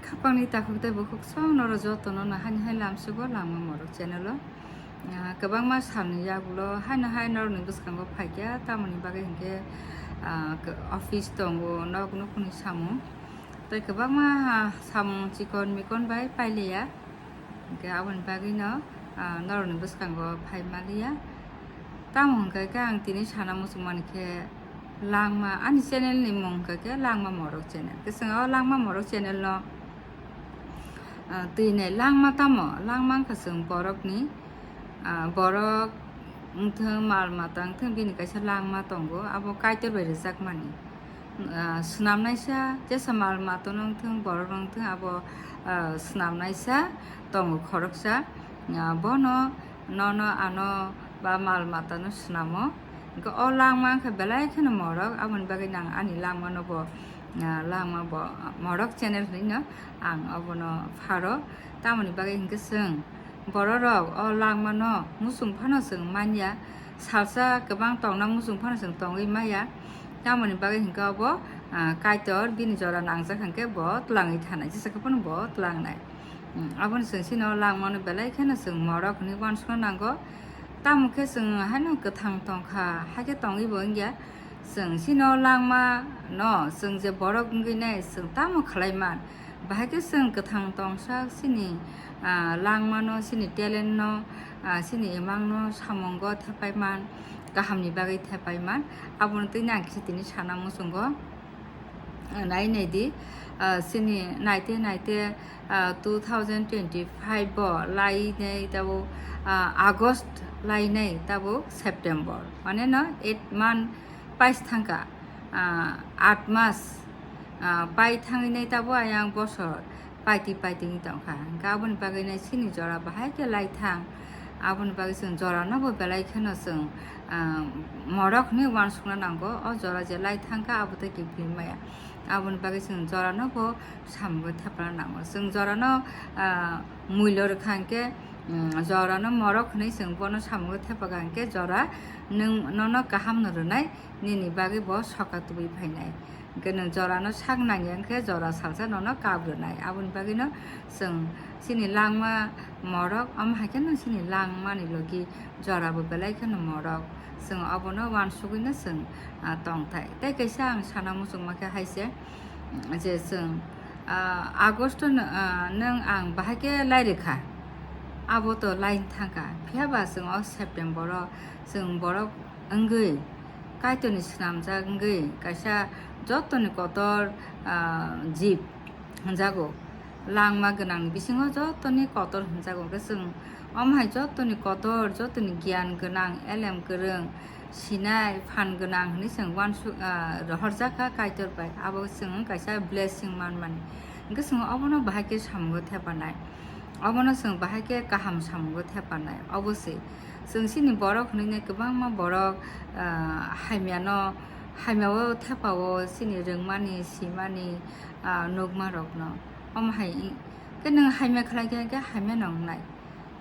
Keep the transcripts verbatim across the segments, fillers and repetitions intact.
Khapangni takhuk tei bukhuk song norok jotono no haini hai lamsugo Langma Morok channel o. Ah, kwbangma salni yagulo haino hai norokni bwskango phaikya, tamoni bagwi hinkhe, ah, k-, office tongo, nok nukhungni samung. Tei kwbangma, ah, samung chikon mikon bai pailiya. Hinkhe aboni bagwino, ah, norokni bwskango phai maliya. Tamo hinkhe khe ang tini sana muchungmani khe Langma, ani channel ni mung hinkhe khe Langma Morok channel. Khe chwng o Langma Morok channel no, ah, twi nai langma tamo? Langma wngkha chwng borokni, ah, borok wngthwng, mal mata wngthwng, bini kaisa langma tongo, abo Kaitor bai rwjakmani. Ah, swnamnaisa jesa mal mata wngthwng, borok wngthwng, abo, ah, swnamnaisa tongo khoroksa. Ah, bono nono ano ba mal matano swnamo. Hinkhe o langma wngkha belai kheno morok, aboni bagwi nang ani langmano bo, ah, langma bo morok channel hwnwino ang obono pharo. Tamoni bagwi hinkhe chwng bororok o langmano muchung phano chwng manya, salsa kwbang tongna muchung phano chwng tongwi maya. Tamoni bagwi hinkhe obo, ah, Kaitor bini jora nangjak hinkhe bo twlangwi thanai, jesa khe phano bo twlangnai. Hmm, aboni chwng chini o langmano belai kheno chwng morok hwnwi uansukna nango. Tamo khe chwng haino kwthang tongkha, hakhe tongwi bo wngya. Chwng chini o langma no chwng je borok wngwi nai chwng tamo khlai man? Bahai khe chwng kwthang tongsa chini, ah, langmano, chini talent no, ah, chini imang no samungo thepai man, kahamni bagwi thepai man. Abono twi ang khe tini sana muchungo. Nai nai di, ah, chini naite naite, ah, two thousand twenty-five bo lai nai tabuk, ah, August lai nai tabuk September, mane no eight month pais thangkha, ah, aat mas, ah, pai thangwi nai tabuk ayang bosor. Paiti paiti wng tongkha. Hinkhe aboni bagwi nai chini jora bahai khe lai thang. Aboni bagwi chwng jorano bo belai kheno chwng, ah, morok hwnwi uansukna nango. O jora je lai thangkha abo tei kiphilwi maya. Aboni bagwi chwng jorano bo samungo thepana nango. Chwng jorano, ah, muilo rwkha hinkhe, um, jorano morok hwnwi chwng bono samungo thepaka hinkhe jora nwng nono kaham no rwnai. Nini bagwi bo soka tubui phainai. Hinkhe nwng jorano sak nangya hinkhe jora salsa nono kap rwnai. Aboni bagwino chwng chini langma morok, omo hai kheno chini langmani logi jorabo belai kheno morok. Chwng obono uansugwino chwng, ah, tongthai. Tei kaisa ang sana muchungma khe hai se, je chwng, ah, August no, ah, nwng ang bahai khe lai rwkha, abo to lai thangkha. Phiya ba chwng o September o chwng borok wngwi, Kaitorni swnamjak wngwi kaisa jotoni kotor, ah, jib hwnjago. Langma gwnangni bisingo jotoni kotor hwnjago. Hwnkhe chwng omo hai jotoni kotor, jotoni giyan gwnang, elem kwrwng, sinai, phan gwnang hwnwi chwng uansu-, ah, rohorjak kha Kaitor bai. Abo chwng kaisa blessing manmani. Hwnkhe chwng obono bahai khe samungo thepanai. Obono chwng bahai khe kaham samungo thepanai. Obo se. Chwng chini borok hwnwi nai kwbangma borok, ah, hamyano, hamyao thepao chini rwngmani, simani, ah, nukmarokno. Omo hai khe nwng hamya khlai khe, khe hamya no wngnai.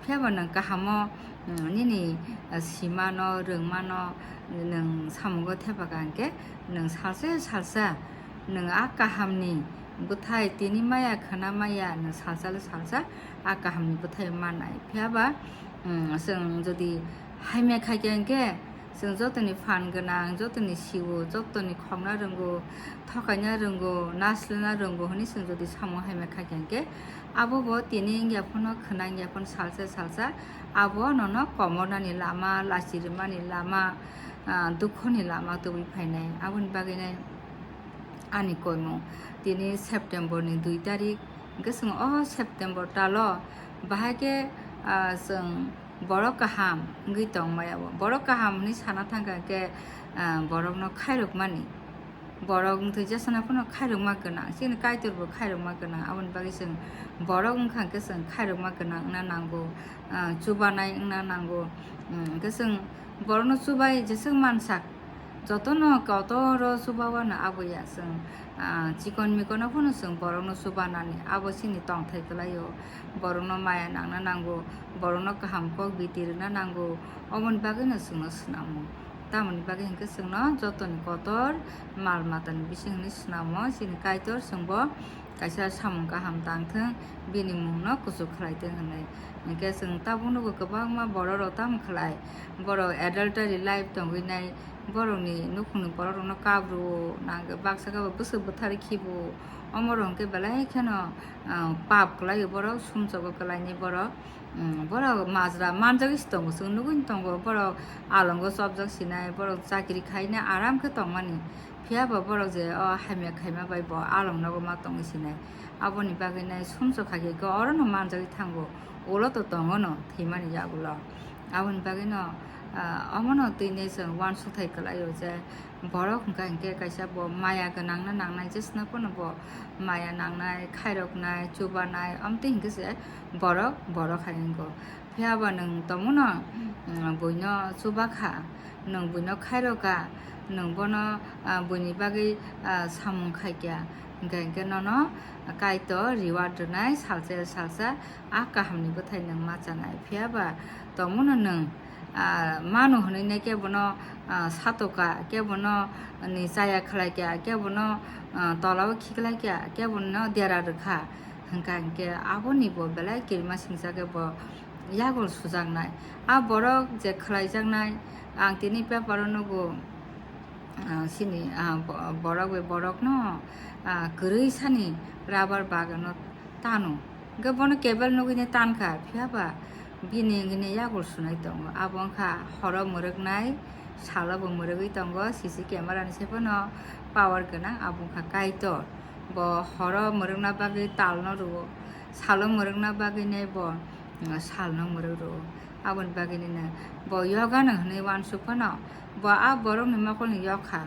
Phiya ba nwng kahamo, mm, nini, ah, simano, rwngmano nwng samungo thepaka hinkhe nwng salsa salsa nwng a kahamni bwthai tini maya khwna maya nwng salsa le salsa a kahamni bwthai manai. Phiya ba, mm, chwng jodi hamya khaikha hinkhe chwng jotoni phan gwnang, jotoni siwo, jotoni khokna rwngo, thokaina rwngo, naslina rwngo hwnwi chwng jodi samung hamya khaikha hinkhe abo bo tini wngya phano khwna wngya phano salsa salsa abo nono komornani lama, lachi rwmani lama, ah, dukhoni lama tubui phainai. Aboni bagwino ani koimung tini September ni dui tarik, hwnkhe chwng o September talo bahai khe, ah, chwng borok kaham wngwi tongmaya bo. Borok kaham hwnwi sana thangkha khe, ah, borokno khairokmani. Borok wngthwi jasana phano khairokma gwnang, chini Kaitor bo khairokma gwnang, aboni bagwi chwng borok wngkha khe chwng khairokma gwnang wngna nango, ah, chubanai wngna nango. Hwnkhe chwng borokno chubai jeswk mansak, jotono kotoro chubawano aboya chwng, ah, chikon mikono phano chwng borokno chubanani, abo chini tongthai kwlaio. Borokno maya nangna nango, borokno kaham kok biti rwna nango, oboni bagwino chwngno swnamo. Tamoni bagwi hinkhe chwngno jotoni kotor mal matani bising hwnwi swnamo chini Kaitor, chwngbo kaisa samung kaham tang thung, bini mungno kuchuk khlai thung hwnwi. Hinkhe chwng tabuk nugo kwbangma borok rok tamo khlai, borok adultery life tongwi nai, borokni nukhungni borok rokno kabru nang baksa khe bo bwswk bwtharwi khibu, omo rok hinkhe belai kheno, ah, pap kwlaio borok, sumsogo kwlaini borok. Mm, borok majra manjagwi se tongo, chwng nugwi tongo, borok alongo chopjak sinai, borok chakri khaina aram khe tongmani. Phiya ba borok je o hamya khaima bai bo along nogo ma tongwi sinai. Aboni bagwi nai sumsok hai khe oro no manjagwi thango, ulo to tongo no thwimani yagulo. Aboni bagwi no, ah, omo no twi nai chwng uansuk thai kwlaio je, borok hwnkha hinkhe kaisa bo maya gwnang na nangnai, jeswk no phano bo maya nangnai, khairoknai, chubanai, omtwi hinkhe se borok, borok hai wngo. Phiya ba nwng tongmano, mm, buino chuba kha, nwng buino khairok kha, nwng bono, ah, buini bagwi, ah, samung khai kha, hinkhe, hinkhe nono Kaitor reward rwnai, salsa salsa a kahamni bwthai nwng ma chanai. Phiya ba tongmano nwng, ah, manu hwnwi nai khe bono, ah, sato kha, khe bono ni chaya khlai kha, khe bono, ah, tolao khiklai kha, khe bono dera rwkha, hwnkha hinkhe aboni bo belai kirima singsa khe bo yagul sujaknai. A borok je khlaijaknai, ang tini paper o nugo, ah, sini, ah, bo-, borok bai borokno, ah, kwrwi sani rubber bagano tano. Hwnkhe bono kebel nugwini tankha, phiya ba bini hwnwi yagul sunai tongo. Abo wngkha horo mwrwknai, salo bo mwrwgwi tongo, C C camera ni se phano power gwnang, abo wngkha Kaitor. Bo horo mwrwkna bagwi talno rwo, salo mwrwkna bagwi nai bo, mm, salno mwrwk rwo. Aboni bagwi nini bo yoga no hwnwi uansuk phano, bo a borokni mokolni yok kha,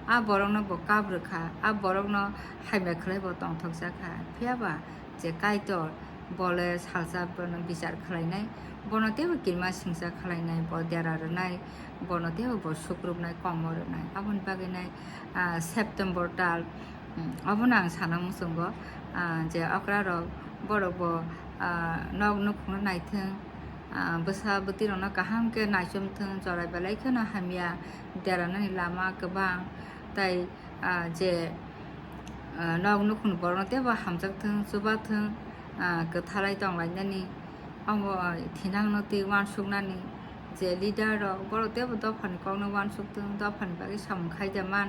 a borokno bo kabrwk kha, a borokno hamya khlai bo tongthokjak kha. Phiya ba je Kaitor, bo le salsa bono bichar khlainai, bono teibo kirima singsa khlainai, bo dera rwnai, bono teibo bo sukrubnai, komo rwnai. Aboni bagwi nai, ah, September tal, mm, obono ang sana muchungo, ah, je okra rok borok bo, ah, nok nukhungno naithung, ah, bwsa bwtwi rokno kaham khe naichomthung, jorai belai kheno hamya, deranani lama kwbang, tai, ah, je, ah, nok nukhungni borokno teibo hamjakthung, chubathung, ah, kwthalai tonglainani, omo, ah, thinangno twi uansuknani je leader rok, borok teibo dophani kokno uansukthung, dophani bagwi samung khaida man,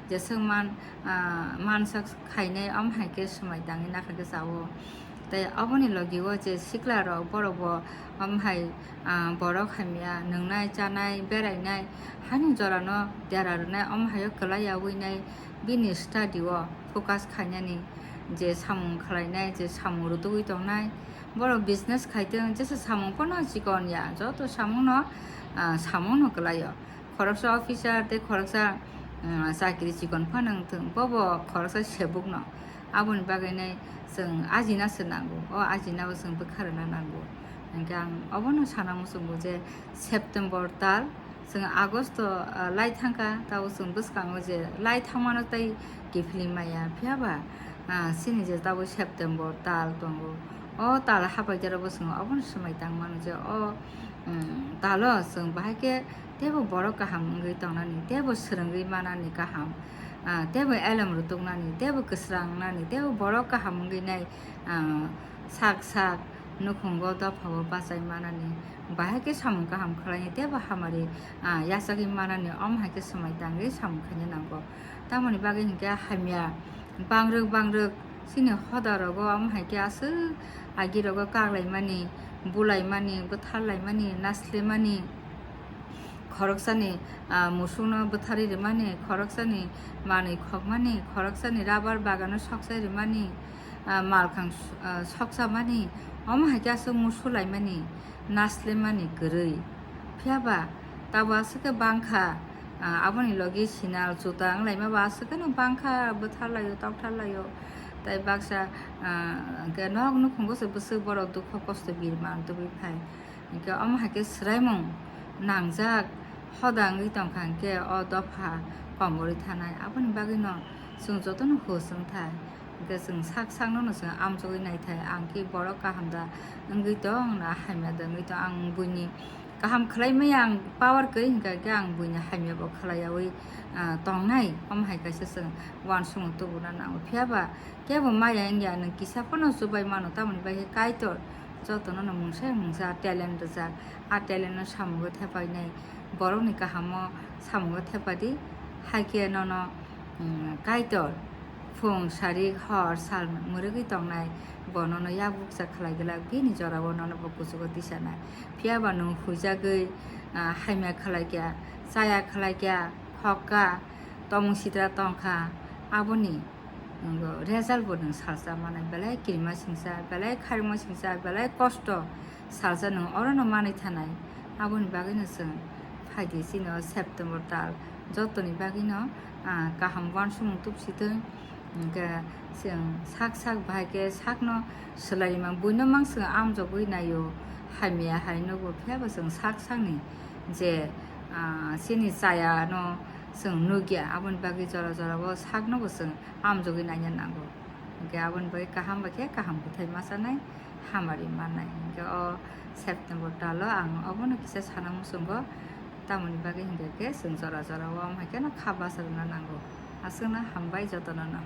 jeswk man, ah, mansak khainai, omo hai khe swmai tangwi nakha khe chao. Tei oboni logi o je sikla rok, borok bo omo hai, ah, borok hamya nwngnai, chanai, berainai, hani jorano dera rwnai, omo hai o kwlai yaui nai, bini study o focus khainani, je samung khlainai, je samung rutugwi tongnai, borok business khaitwng, jesa samung phano chikon ya, joto samung no, ah, samung no kwlai o. Khoroksa officer tei khoroksa, mm, chakri chikon phano wngthung, bobo khoroksa sebuk no. Aboni bagwi nai chwng ajina se nango, o ajina bo chwng bwkha rwna nango. Hinkhe ang obono sana muchungo je September tal, chwng August o, ah, lai thangkha, tabo chwng bwskango je lai thangmano tei kiphilwi maya, phiya ba, ah, chini je tabo September tal tongo, o tal hapai jora bo chwng obono swmai tangmano je o, mm, talo chwng bahai khe teibo borok kaham wngwi tongnani, teibo swrwngwi manani kaham, ah, teibo elem rwtuknani, teibo kwsrangnani, teibo borok kaham wngwi nai, ah, sak sak nukhungo dophao bachai manani, bahai khe samung kaham khlainai, teibo hamari, ah, yachagwi manani, omo hai khe swmai tangwi samung khaina nango. Tamoni bagwi hinkhe hamya bangrwk bangrwk chini hoda rogo omo hai khe aswk agi rogo kaklaimani, bulaimani, bwtharlaimani, naslemani, khoroksani, ah, musukno bwtharwi rwmani, khoroksani manwi khokmani, khoroksani rubber bagano soksai rwmani, ah, malkhang s-, ah, soksamani, omo hai khe aswk musulaimani, naslemani kwrwi. Phiya ba tabo aswk khe bangkha, ah, aboni logi sinal juta wnglaima bo aswk kheno bangkha, bwtharlaio, toktharlaio. Tai baksa, ah, hwnkhe nok nukhungo se bwswk borok dukho kosto birma tubui phai. Hinkhe omo hai khe swraimung nangjak hoda wngwi tongkha hinkhe o dopha komorwi thanai. Aboni bagwino chwng jotono hus wngthai. Hinkhe chwng sak sakno no chwng amjogwi naithai, ang khe borok kaham da wngwi tong na hamya da wngwi tong, ang buini Kaham khlai maya ang power kwrwi hwnkha khe ang buini hamya bo khlai yaui, ah, tongnai. Omo hai kaisa chwng uansukmung tubuna nango. Phiya ba kebo maya wngya, nwng kisa phano chubai mano, tamoni bagwi Kaitor jotono no mungsa mungsa talent rwjak. A talent no samungo thepainai, borokni kahamo samungo thepadi, hai khe nono, mm, Kaitor phung, sarik, hor, sal mwrwgwi tongnai, bo nono yak bukcha khlai glak, bini jorao nono bo kuchugo tisanai. Phiya ba nwng huijagwi, ah, hamya khlai kya, chaya khlai kya, khok kha, tomung sitra tong kha, aboni, mm, result bo nwng salsa manai, belai kirima singsa, belai khairokma singsa, belai kosto salsa nwng orono manwi thanai. Aboni bagwino chwng phaidi chini o September tal jotoni bagwino, ah, kaham uansukmung tubsitwi. Hwnkhe chwng sak sak bahai khe sakno swlaimang buino mang chwng amjogwi naio, hamya hai nugo, phiya ba chwng sak sakni je, ah, chini chayano chwng nukya, aboni bagwi jora jorao sakno bo chwng amjogwi naina nango. Hwnkhe aboni bagwi kaham bai khe kaham bwthai machanai, hamari mannai. Hwnkhe o September talo ang obono kisa sana muchungo, tamoni bagwi hwnkhe khe chwng jora jorao omo hai kheno kha bacha rwna nango. Aswkno hambai jotono no.